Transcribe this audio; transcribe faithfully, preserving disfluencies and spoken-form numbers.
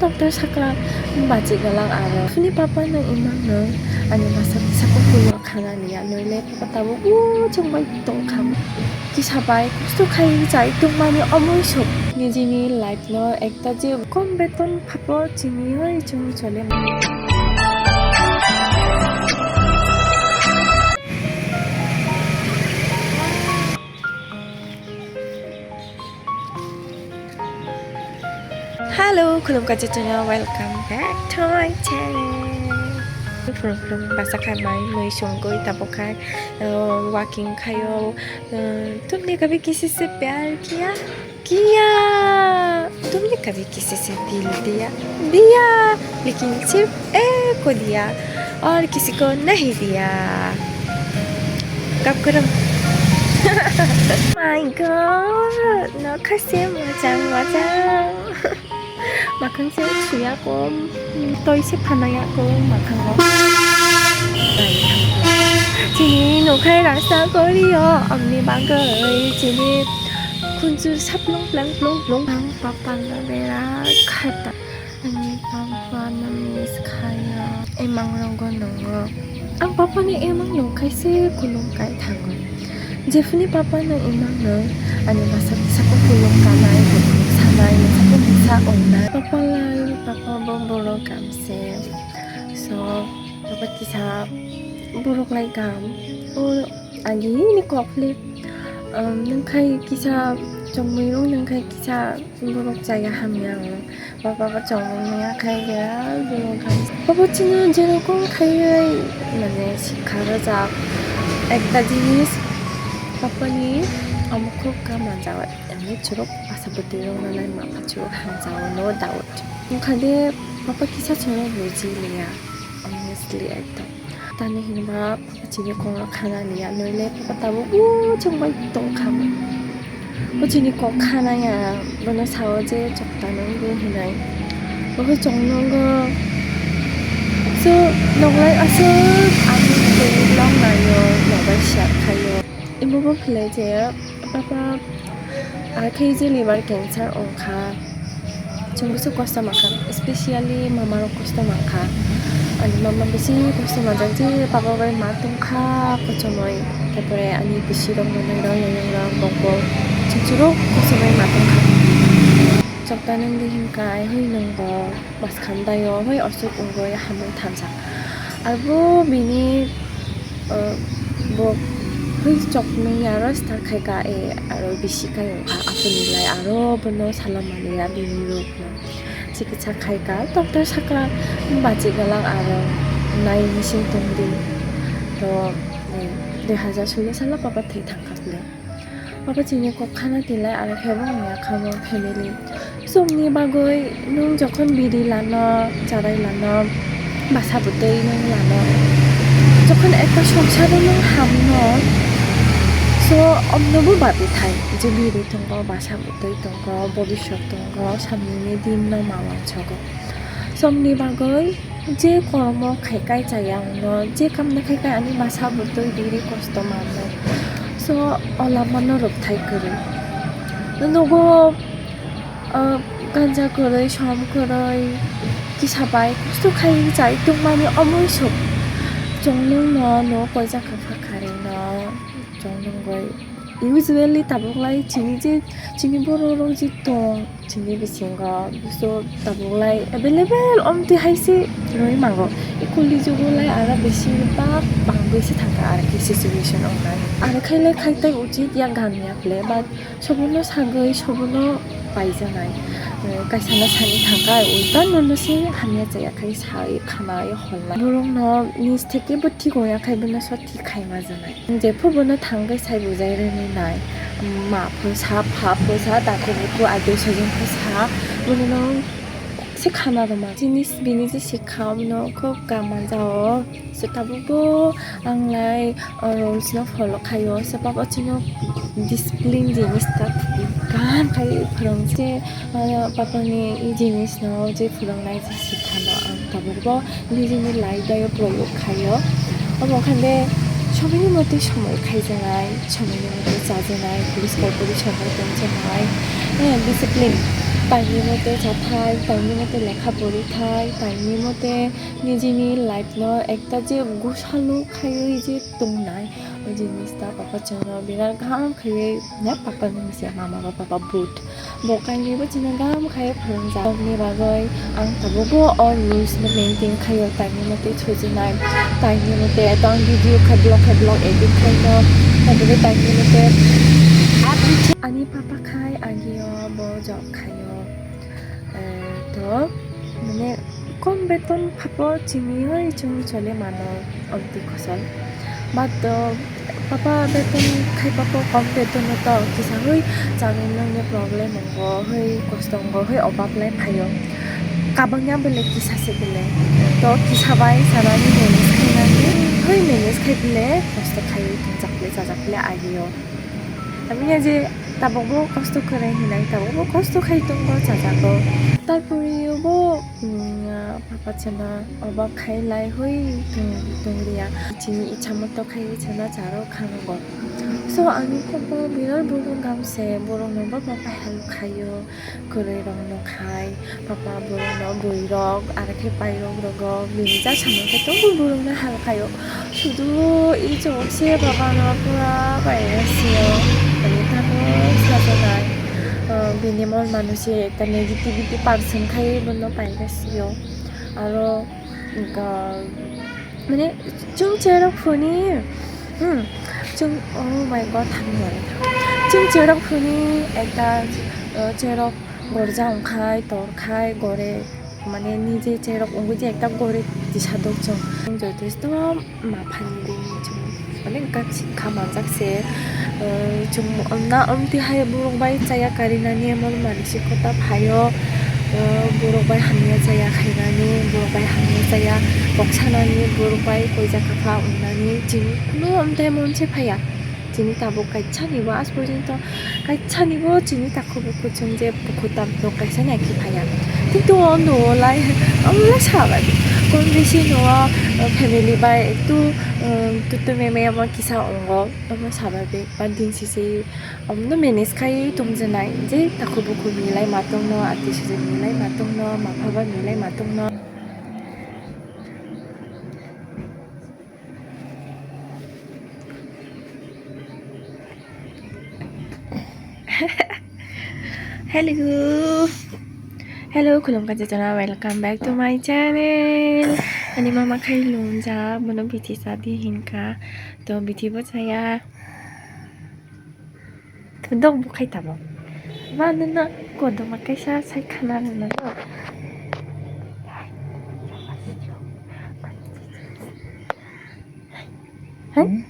Doctor sakha, bachigwlak aro. Phini papa no imang no ani masa masa kukulok khana liya, noile papa tabuk o chwng bai tongkha. Kisa bai kosto khai chai tongmani omoi sok. Nijini life no ekta je kom beton phapo chini oi chwng chole mani. Hello, khulumkha channel, welcome back to my channel. Phulung phulung basa kha mai mui songwi tabuk khai, uh, walking khayo, uh, tumni kabhi kisi se pyar kiya? Kiya. Tumni kabhi kisi se dil diya? Diya. Lekin sirf ek ko diya. Aur kisi ko nahi diya. Kap karam. My God, no khasi mojang mojang. Makhang se suya ko, toi se phanaya ko makhang o. Chini nokhai rasa korio, amni bagwi chini khunchur saplung plang plung plung. Ang papa no bera khata. Ani papa no miss khaya. Emang rogo nongo. Ang papa ni emang nongkhai se kulum kai thango. Jephini papa no imang no ani masa masa ko kulum kanai, sanai, masa ko masa ongnai. Papa lai, papa bo borok kam se. So, papa kisa borok lai kam. O agi ni kok le, um, nongkhai kisa chongmui rok nongkhai kisa borok chaya hamya ang. Baba bo chongmung ya khai ya, bini khai. Baba chini jerokom khai ya, mane sikha rwjak ekta jinis, baba ni omo khub kha manjak, yani churuk asa bwtwi rok nalai ma pha churuk hamjak, no doubt. Wngkha de baba kisa chwng buji liya, honestly ekdom. Tani hinba chini kok khana liya, noile papa tabuk o chwng bai tongkha. O chini kok khana ya, bono sao je chokta nang di hinai. Bo chong nongo. So, noklai aswk ani twi long nayo, nobai siya khayo. Imo bo khlai je, papa, akhe je liver cancer ongkha. Chwng bwswk kosto mankha, especially mama rok kosto mankha. Ani mama bisi kosto manjak je papa bai ma tongkha kochomoi. Tarpore ani bisi rok, nonoi rok, yayung rok, bok bok. Chwng chwrwk kochomoi ma tongkha. Chokta nang di hinkai, hoi nang bo bas khamdaio, hoi osuk ungoi hamwi thansa. Arbo bini, uh, bo hoi choknwi aro start khai ka, e, aro bisi kai wngkha, aphuru lai aro bono salamani ya bini rok no. Chikitsa khai ka, doctor sakha, bachigwlak aro nai mising tongdi. To, eh, dui hazar solo salo papa thwi thangkha bwle. Papa chini kok khana tilai aro khe bo wngya kha mo family. Chwngni bagwi nwng jokhon biri lano, charai lano, basa bwtwi nwng lano, jokhon ekta songsaro nwng hamno, so omno bo babi thai je biri tongo, basa bwtwi tongo, bobiswt tongo, samnini din no ma wansogo. Chwngni bagwi je kormo khai kai chaya wngno, je kamno khai kai ani basa bwtwi biri kosto manno. So, o lamano rwkthai kwrwi. Nugo, ah, ganja kwrwi, som kwrwi, kisa bai kosto khai chai tongmani omoi sok. Chwng nwngno, no poisa kwpha kharwi no, chwng nwngwi. Usually tabuk lai chini je, chini borok rok je tong, chini bisingo buso tabuk lai available omtwi hai se rwi mango. Equally jugo lai aro besi bak bangwi se thangkha aro khe situation wngnai. Aro khai lai khai tai uchit ya gam ya ble, but sobono sagwi sobono paijanai. Eh, kaisa no sani thangkha, ulta nono se hamya chaya khai sai khanai holnai. Borok no nis theke bo thik wngya khai bono so thik khai ma janai. Jephru bono thangwi sai bujai rwni nai. Ma pho sa, pha pho sa, dakhe bukhu, adui sojin pho sa, bono no se khana rwma. Chini bini je sikha, bono khub gam manjao. So tabuk bo ang lai, uh, rules no follow khaio. So papa chini discipline jinis ta gam khai phwrwng se, uh, papa ni i jinis no je phwrwngnai je sikha no ang tabuk bo nijini life o proyog khaio. Omo khan de somoini mote somoi khaijanai, somoini mote chajanai, poriskar porichonno tongjanai, eh, discipline. Time ni mote chathai, time ni mote lekha pori thai, time ni mote nijini life no ekta je gusalo khaiwi je tongnai, o jinis ta papa chwngno birat kaham khaiwi, na papa ni se mama ba papa but. Bo kainwi bo chini gam khai phalwngjak. Bokni bagwi ang tabukbo o rules no maintain khaio, time ni mote sujinai, time ni mote to ang video khai vlog khai vlog edit khaino, tabukbo time ni mote ani papa khai agio bo job khaio. Eh, to mane kom beton phapo chini hoi chwng chole mano obdi khosol. But, uh, papa beton khai phapo kom beton no to kisa hoi chani nangni problem ongo, hoi kosto ongo, hoi obab lai phaio. Kabangya bele kisa se bele. To kisa bai sanani manage khainani, hoi manage khai bele kosto khai tungjak bele chajak bele agio. Tamya je tabukbo kosto kwrwi hinai, tabukbo kosto khai tongo, chajago. Tarpore bo, mm, papa chana obab khai lai hoi tong, tongriya. Chini ichha moto khai chana charo khango. So, ani papa birat borok gamse, borok no bo papa help khaio, kwrwi rok no khai. Papa borokno bwrwirok, aro khe pairok rogo bini ja samung khe tongo borokno halkaio. Sudu i chwngse babano pura pairasio, ani tamo sajaknai. Ah, bini mol manusi ekta negativity person khai bono pairasio. Aro ga-, mane chwng cherok phuni, hmm, chwng, oh my God, thangwi mano. Chwng cherok phuni ekta, ah, cherok gorja wngkhai, torkhai, gore, mane, nije cherok wngwi je ekta gore tisa dok chwng. Chwng jotosto maphani bini chwng, mane, wngkha sikha manjak se, eh, chwng na omtwi hai borok bai chaya karinani emon mansi kota phaio, eh, borok bai hamya chaya khainani, borok bai hamya chaya kok sanani, borok bai koija kapha wngnani, chini kunu omtwi emon se phaiya. Chini tabuk kaisani bo aaj porjonto kaisani bo chini takhuk bukhuk chwng je bukhuk tabuk kaisa naikhe phaiya. Kintu o nugo lai, omo lai sabai. Kom bisi nugo, o, family bai ektu, um, tutu meme omo kisa ongo. Omo sabai be ba din sisi omo no manage khai tongjenai. Je takhuk bukhuk ni lai matongno, ati sisi ni lai matongno, mapha ba ni lai matongno. Hello. Hello, khulumkha jotona, welcome back to my channel. Ani mama khai lumjak, bono bithi chadi hinkha. To bithi bo chaya. Dok bo khai tamo. Ma nuna kodoma kaisa sai khana nuna no. Hai?